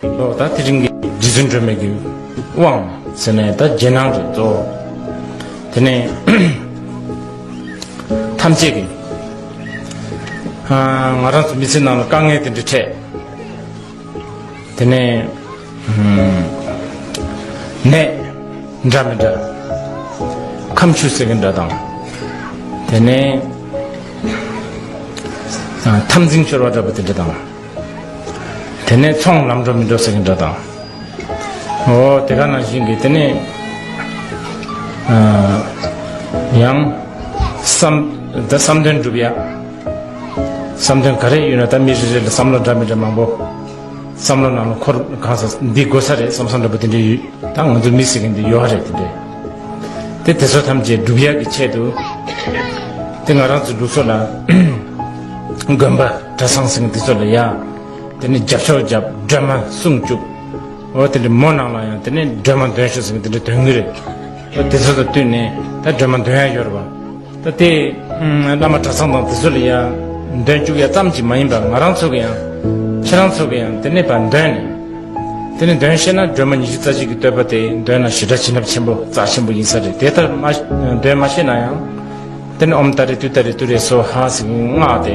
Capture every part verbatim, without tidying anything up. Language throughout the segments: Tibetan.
ལོ་ད་དེ་རིང་གི་རྗེ་བཙུན་སྒྲོལ་མའི་གི་དབང་ཟེར་ནས་ད་རྗེས་གནང་རེད་དོ། དེ་ནས་ཐམས་ཅད་ཀྱི་ང་རང་ཚོ་མི་ཚེ་ནང་ལ་དཀའ་ངལ་དེ་འདྲ་འཕྲད། དེ་ནས་ནད་འདྲ་མི་འདྲ། ཁམས་ཆུ་ཟེར་གི་འདྲ་དང་། དེ་ནས་འཐབ་འཛིང་ཤོར་བ་འདྲ་པོ་དེ་འདྲ་དང་། དེ་ནས་ཚོང་ལམ་འགྲོ་མི་འགྲོ་ཟེར་གི་འདྲ་དང་། འོ་དེ་ག་ནང་བཞིན་གྱི་དེ་ནས་ཡང་བསམ་ད་བསམ་དོན་འགྲུབ་ཡ། བསམ་དོན་ག་རེ་ཡོད་ན་ད་མི་རེ་རེ་ལ་བསམ་བློ་འདྲ་མི་འདྲ་མང་པོ། བསམ་བློ་ནང་ལ་འཁོར་གང་ས་འདི་དགོས་ས་རེད་བསམ་བསམ་འདྲ་པོ་དེ་འདྲའི་ཡོད། ད་ང་ཚོ་མི་ཟེར་མཁན་འདི་ཡོད་རེད་དེ་འདྲའི། དེ་དེ་ཚོ་ཐམས་ཅད་སྒྲུབ་ཡག་གི་ཆེད་དུ། དེ་ང་རང་ཚོ་ལུགས་སྲོལ་ལ་དགོན་པ་གྲྭ་ཚང་ཟེར་མཁན་དེ་ཚོ་ལ་ཡ། དེ་ནི་རྒྱབ་ཕྱོགས་རྒྱབ་སྒྲོལ་མ་གསུང་བཅུག་འོ་དེ་འདྲའི་མོ་ནང་ལ་ཡང་དེ་ནི་སྒྲོལ་མ་འདོན་ཤོག་ཟེར་མཁན་དེ་འདྲའི་འདོན་གི་རེད། འོ་དེ་ཚོ་དང་བསྟུན་ནས་ད་སྒྲོལ་མ་འདོན་ཡག་ཡོད་རེད་པ། ད་དེ་བླ་མ་གྲྭ་ཚང་དང་དེ་ཚོ་ལ་ཡང་འདོན་བཅུག་ཡ་ཙམ་གྱིས་མ་ཡིན་པར་ང་རང་ཚོ་གི་ཡང་ཁྱེད་རང་ཚོ་གི་ཡང་དེ་ནས་ཕར་འདོན་ནས། དེ་ནས་འདོན་ཤེས་ན་སྒྲོལ་མ་ཉི་ཤུ་རྩ་གཅིག་གི་བསྟོད་པ་དེ་འདོན་ན་ཞེ་དྲག་བྱིན་རླབས་ཆེན་པོ་རྩ་ཆེན་པོ་ཡིན་ས་རེད། དེ་ལྟར་མ་འདོན་མ་ཤེས་ན་ཡང་དེ་ནས་ཨོཾ་ཏཱ་རེ་ཏུཏྟཱ་རེ་ཏུ་རེ་སྭཱ་ཧཱ་ཟེར་གི་སྔགས་དེ་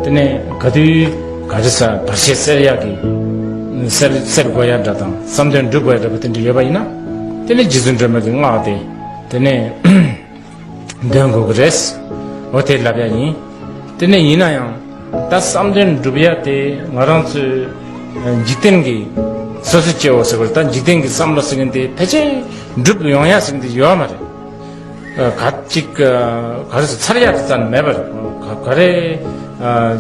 དེ་ནས་ག་དུས་ག་རེ་ཟ་བར་ཆད་སེལ་ཡག་གི་སེལ་སེལ་དགོས་ཡ་འདྲ་དང་བསམ་དོན་འགྲུབ་དགོས་ཡ་འདྲ་པོ་དེ་འདྲ་ཡོད་པ་ཡིན་ན་དེ་ནས་རྗེ་བཙུན་སྒྲོལ་མ་གི་སྔགས་དེ་དེ་ནས། འདོན་དགོས་ཀྱི་རེད། འོ་དེ་ལབ་ཡ་ཡིན། དེ་ནས་ཡིན་ན་ཡང་ད་བསམ་དོན་འགྲུབ་ཡ་དེ་ང་རང་ཚོའི་འཇིག་རྟེན་གྱི་སོ་སོ་སྐྱེ་བོ་ཟེར་བ་རེད། ད་འཇིག་རྟེན་གྱི་བསམ་བློ་ཟེར་མཁན་དེ་ཕལ་ཆེར་འགྲུབ་ཡོང་ཡ་ཟེར་མཁན་དེ་ཡོད་མ་རེད། ག་ཅིག་ག་རེ་ཟེར་ཚར་ཡ་དེ་རྩ་ནས་མེད་པ་རེད། ག་ག་རེ་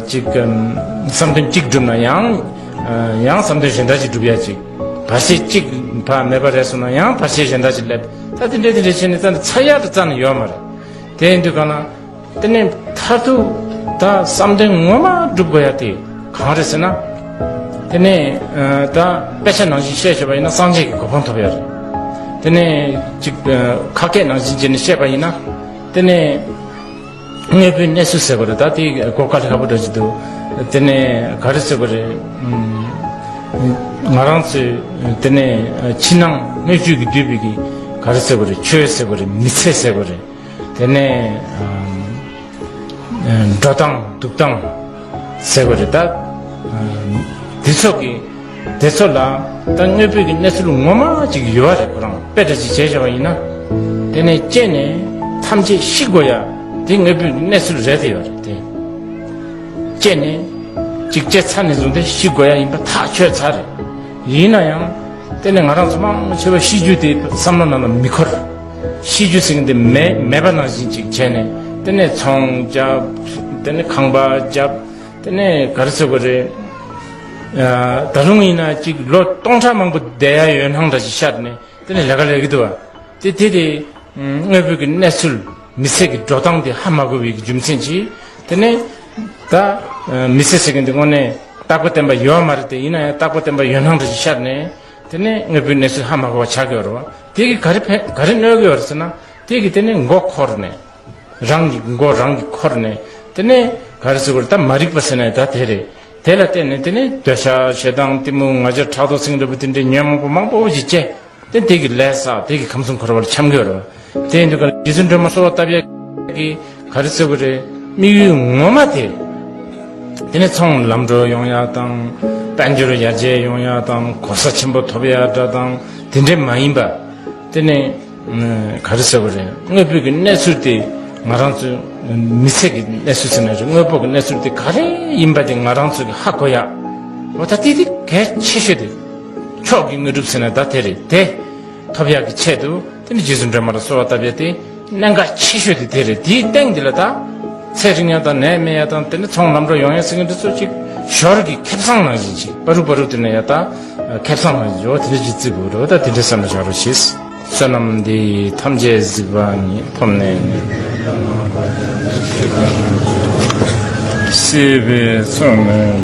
ཅིག་བསམ་དོན་གཅིག་འགྲུབ་ན་ཡང་ཡང་བསམ་དོན་གཞན་དག་ཅིག་འགྲུབ་ཡ་ཅིག་བར་ཆད་གཅིག་ཕར་མེད་པ་རེད་སོང་ན་ཡང་བར་ཆད་གཞན་དག་ཅིག་སླེབས། ད་དེ་འདྲས་དེ་འདྲས་བྱས་ནས་ད་ཚར་ཡག་དེ་རྩ་ནས་ཡོད་མ་རེད། དེ་ཡིན་དུས་གང་ན་དེ་ནས་མཐར་ཐུག་ད་བསམ་དོན་ངོ་མ་འགྲུབ་དགོས་ཡ་དེ་གང་རེད་ཟེར་ན། དེ་ནས་ད་དཔེ་ཆ་ནང་བཞིན་བཤད་བྱས་པ་ཡིན་ན་སངས་རྒྱས་ཀྱི་གོ་འཕང་ཐོབ་ཡ་རེད། དེ་ནས་ཅིག་ཁ་སྐད་ནང་བཞིན་བྱས་ནས་བཤད་པ་ཡིན་ན་དེ་ནས། དངོས་པོའི་གནས་ཚུལ་ཟེར་བ་རེད། ད་དེ་གོ་དཀའ་ལས་ཁག་པོ་འདྲ་ཞིག་འདུག་དེ་ནས་ག་རེ་ཟེར་བ་རེད། ང་རང་ཚོས་དེ་ནས་ཕྱི་ནང་སྣོད་བཅུད་ཀྱིས་བསྡུས་པའི་གི་ག་རེ་ཟེར་བ་རེད། ཆོས་ཟེར་བ་རེད། མི་ཚེ་ཟེར་བ་རེད། དེ་ནས་འགྲོ་སྟངས་འདུག་སྟངས་ཟེར་བ་རེད། ད་དེ་ཚོ་གི་དེ་ཚོ་ལ་ད་དངོས་པོའི་གི་གནས་ཚུལ་ངོ་མ་ཅིག་ཡོད་རེད། ཁོ་རང་དཔེ་འདྲ་ཅིག་བྱས་བཞག་པ་ཡིན་ན། དེ་ནས་སྐྱེས་ནས་ཐམས་ཅད་ཤི་དགོས་ཡ་དེ་དངོས་པོའི་གནས་ཚུལ་རེད་དེ་ཡོད་རེད་དེ། སྐྱེས་ནས་ཅིག་སྐྱེས་ཚར་ནས་བཟུང་སྟེ་ཤི་དགོས་ཡ་ཡིན་པ་ཐག་ཆོད་ཚར་རེད། ཡིན་ན་ཡང་དེ་ནས་ང་རང་ཚོ་མང་ཆེ་བ་ཤི་རྒྱུ་དེ་བསམ་བློ་ནང་ལ་མི་འཁོར། ཤི་རྒྱུ་ཟེར་མཁན་དེ་མེད་མེད་པ་ནང་བཞིན་ཅིག་བྱས་ནས་དེ་ནས་ཚོང་རྒྱབ། དེ་ནས་ཁང་པ་རྒྱབ། དེ་ནས་ག་རེ་ཟེར་དགོས་རེད། ད་རུང་ཡིན་ན་ཅིག་ལོ་སྟོང་ཕྲག་མང་པོ་བསྡད་ཡ་ཡོད་སྣང་འདྲ་ཞིག་ཤར་ནས་དེ་ནས་ལས་ཀ་ལས་ཀྱི་འདུག་བ། དེ་དེ་དེ་དངོས་པོའི་གི་གནས་ཚུལ་མི་ཚེ་གི་འགྲོ་སྟངས་དེ་ཧ་མ་གོ་བའི་གི་རྒྱུ་མཚན་གྱིས་དེ་ནས་ད་མི་ཚེ་ཟེར་མཁན་དེ་དངོས་གནས་རྟག་པ་བརྟན་པ་ཡོད་མ་རེད་དེ། ཡིན་ན་ཡང་རྟག་པ་བརྟན་པ་ཡོད་སྣང་འདྲ་ཞིག་ཤར་ནས་དེ་ནས་དངོས་པོའི་གནས་ཚུལ་ཧ་མ་གོ་བ་ཆགས་ཀྱི་ཡོད་རེད་བ། དེ་གི་ག་རེ་ཕན་ག་རེ་གནོད་ཀྱི་ཡོད་རེད་ཟེར་ན་དེ་གི་དེ་ནས་མགོ་འཁོར་ནས། རང་གི་མགོ་རང་གིས་འཁོར་ནས་དེ་ནས་ག་རེ་ཟེར་དགོས་རེད། ད་མ་རིག་པ་ཟེར་ན་ད་དེ་རེད། དེ་ལ་བརྟེན་ནས་དེ་ནས་འདོད་ཆགས་ཞེ་སྡང་གཏི་མུག་ང་རྒྱལ་ཕྲག་དོག་ཟེར་མཁན་འདྲ་པོ་དེ་འདྲའི་ཉོན་མོངས་པ་མང་པོ་ཞིག་སྐྱེ། དེ་དེ་གི་ལས་བསགས་དེ་གི་ཁམས་གསུམ་འཁོར་བ་ལ་འཁྱམས་ཀྱི་ཡོད་རེད། དེ་ཡིན་དུས་ག་ལ་རྗེ་བཙུན་སྒྲོལ་མ་གསོལ་བ་བཏབ་ཡས་ཀྱི་ག་རེ་ཟེར་དགོས་རེད། དམིགས་ཡུལ་ངོ་མ་དེ། དེ་ནས་ཚོང་ལམ་འགྲོ་ཡོང་ཡ་དང་། དཔལ་འབྱོར་ཡར་རྒྱས་ཡོང་ཡ་དང་། གོ་ས་ཆེན་པོ་ཐོབ་ཡ་འདྲ་དང་དེ་འདྲས་མ་ཡིན་པ། དེ་ནས། ག་རེ་ཟེར་བ་རེད། དངོས་པོའི་གི་གནས་ཚུལ་དེ་ང་རང་ཚོའི་མི་ཚེ་གི་གནས་ཚུལ་ཟེར་ན་རེད། དངོས་པོ་གི་གནས་ཚུལ་དེ་ག་རེ་ཡིན་པ་དེ་ང་རང་ཚོ་གི་ཧ་གོ་ཡ། འོ་ད་དེ་དེ་གལ་ཆེ་ཤོས་དེ། མཆོག་གི་དངོས་གྲུབ་ཟེར་ན་ད་དེ་རེད་དེ། ཐོབ་ཡག་གི་ཆེད་དུ་དེ་ནི་རྗེ་བཙུན་སྒྲོལ་མ་ལ་གསོལ་བ་བཏབ་ཡ་དེ་གནད་འགག་ཆེ་ཤོས་དེ་དེ་རེད། དེའི་སྟེང་དེ་ལ་ད་ཚེ་རིང་ཡ་དང་ནད་མེད་ཡ་དང་དེ་ནི་ཚོང་ལམ་འགྲོ་ཡོང་ཡ་ཟེར་མཁན་དེ་ཚོ་ཅིག་ཞོར་གི་ཁེ་བཟང་ནང་བཞིན་ཅིག་པ་རུ་པ་རུ་དེ་ནས་ཡ་ད་ཁེ་བཟང་ནང་བཞིན་འོ་དེ་འདྲ་ཅིག་བརྩི་དགོས་རེད། ད་དེ་འདྲ་བསམ་བློ་བཞག་རོགས་བྱེད། བསོད་ནམས་འདི་ཡིས་ཐམས་ཅད་གཟིགས་པ་ཉིད། ཐོབ་ནས་ནི་སྲིད་པའི་མཚོ་ནས།